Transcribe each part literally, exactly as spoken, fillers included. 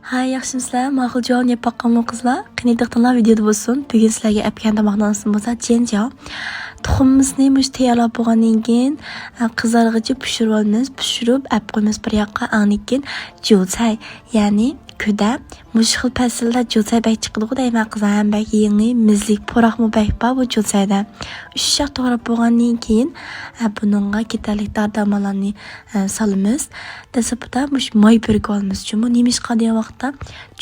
ھاي، ياخشىمۇسىلەر؟ ماقۇل جاۋابنى يەپ باققانمۇ قىزلار؟ قېنى دىققىتىڭلار ۋىدېيودا بولسۇن. بۈگۈن سىلەرگە ئەپ كەلگەن تاماقنىڭ ئىسمى بولسا جيەنجياۋ. تۇخۇمىمىزنى مۇشۇ تەييارلاپ بولغاندىن كېيىن، ئە، قىزارغىچە پىشۇرۇۋالىمىز. پىشۇرۇپ ئەپ قويىمىز بىر ياققا. ئاندىن كېيىن جۇسەي، يەنى كۆدە. مۇشۇ خىل پەسىلدە جۇسەي بەك چىقىدىغۇ دەيمەن قىزلار. ھەم بەك يېڭى، مىزلىك پۇراقمۇ بەك بار بۇ جۇسەيدە. ئۈچ ياق توغراپ بولغاندىن كېيىن، ئە، بۇنىڭغا كېتەرلىك دارى دارمانلارنى، ئە، سالىمىز. دەسلىپىدە مۇشۇ ماي پۈركۈۋالىمىز جۇمۇ. نېمىشقا دېگەن ۋاقىتتا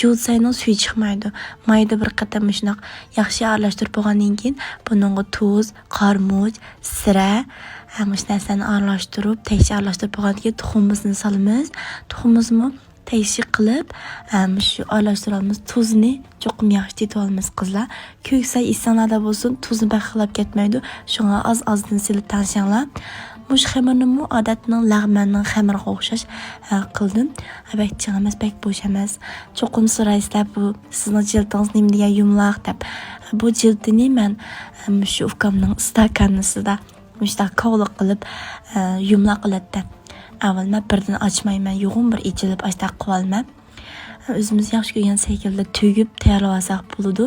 جۇسەينىڭ سۈيى چىقمايدۇ. مايدا بىر قېتىم مۇشۇنداق ياخشى ئارىلاشتۇرۇپ بولغاندىن كېيىن، بۇنىڭغا تۇز، قارىمۇچ، سىرە، ھە، مۇشۇ نەرسىلەرنى ئارىلاشتۇرۇپ، تەكشى ئارىلاشتۇرۇپ بولغاندىن كېيىن تۇخۇمىمىزنى سالىمىز. تۇخۇمىمىزمۇ تەكشى قىلىپ، ھە، مۇشۇ ئارىلاشتۇرۇۋالىمىز. تۇزنى چوقۇم ياخشى تېتىۋالىمىز قىزلار. كۆكساي ئېسىڭلاردا بولسۇن، تۇزنى بەك خىلاپ كەتمەيدۇ. شۇڭا ئاز-ئازدىن سېلىپ تەڭشەڭلار. مۇشۇ خېمىرنىمۇ ئادەتنىڭ لەغمەننىڭ خېمىرىغا ئوخشاش، ھە، قىلدىم. ھە، بەك چىڭ ئەمەس، بەك بوش ئەمەس. چوقۇم سورايسىلەر، بۇ سىزنىڭ جىلدىڭىز نېمە دېگەن يۇمىلاق دەپ. بۇ جىلدىنى مەن، ھە، مۇشۇ ئۇكامنىڭ ئىستاكاننىسىدا مۇشۇنداق كاۋلۇق قىلىپ، ئە، يۇمىلاق قىلاتتى. ئەۋۋەل مەن بىردىن ئاچمايمەن، يۇغۇن بىر ئېچىلىپ ئاشتاق قىلىۋالىمەن. ئۆزىمىز ياخشى كۆرگەن شەكىلدە تۈگۈپ تەييارلىۋالساق بولىدۇ.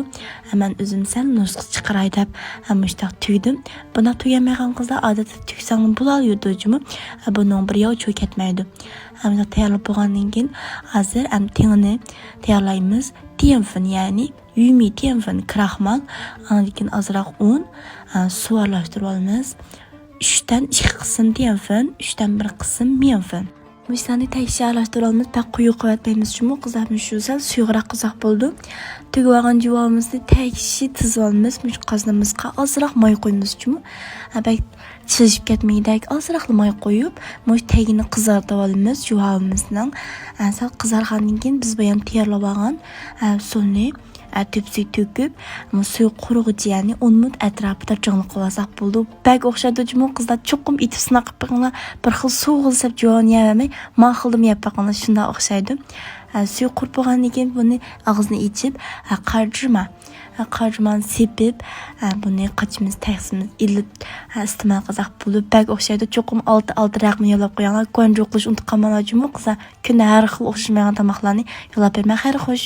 مەن ئۆزۈم سەل نۇسخا چىقىراي دەپ، مۇشۇنداق تۈگدۈم. بۇنداق تۈگەلمەيدىغان قىزلار ئادەتتە تۈگسەڭ بولالىدۇ جۇمۇ. بۇنىڭ بىر ياۋ چوي كەتمەيدۇ. مۇنداق تەييارلاپ بولغاندىن كېيىن، ھازىر ئەم تېڭىنى تەييارلايمىز. تيەنفېن، يەنى يۈمى تيەنفېن، كراخمال، ئاندىن كېيىن ئازراق ئۇن، ئە، سۇ ئارىلاشتۇرۇپ ئالىمىز. ئۈچتىن ئىككى قىسىم تيەنفېن، ئۈچتىن بىر قىسىم ميەنفېن. مۇشۇلارنى تەكشى ئارىلاشتۇرۇپ ئالىمىز. بەك قويۇق قىلىۋەتمەيمىز جۇمۇ قىزلار، مۇشۇ سەل سۇيۇقراق قىلساق بولىدۇ. تۈگۈۋالغان جۇۋاۋىمىزنى تەكشى تىزىۋالىمىز مۇشۇ قازىنىمىزغا. ئازراق ماي قويىمىز جۇمۇ. ھە، بەك چىلىشىپ كەتمىگۈدەك ئازراقلا ماي قويۇپ، مۇشۇ تەگىنى قىزارتىۋالىمىز جۇۋاۋىمىزنىڭ. ئە، سەل قىزارغاندىن كېيىن بىز بايام تەييارلىۋالغان، ئە، سۇنى، ئە، تۆپىسىگە تۆكۈپ، مۇ سۇيى قۇرۇغۇچە، يەنى ئون مىنۇت ئەتراپىدا جىڭلىق قىلىۋالساق بولىدۇ. بەك ئوخشايدۇ جۇمۇ قىزلار، چوقۇم ئېتىپ سىناپ بېقىڭلار. بىر خىل سوغۇل سەپ جۇۋاۋنى يەۋەرمەي، ماخۇلدىمۇ يەپ بېقىڭلار، شۇنداق ئوخشايدۇ. ئە، سۇيى قۇرۇپ بولغاندىن كېيىن بۇنى ئاغزىنى ئېچىپ، ئە، قارجىما قارجىماننى سېپىپ، ھە، بۇنى قاچىمىز، تەخسىمىز ئېلىپ، ھە، ئىستېمال قىلساق بولىدۇ. بەك ئوخشايدۇ. چوقۇم ئالتە ئالتە رەقىمنى يوللاپ قويۇڭلار. گۇەنجۇ قىلىش ئۇنتۇپ قالماڭلار جۇمۇ قىزلار. كۈندە ھەر خىل ئوخشىمايدىغان تاماقلارنى يوللاپ بېرىمەن. خەير خوش.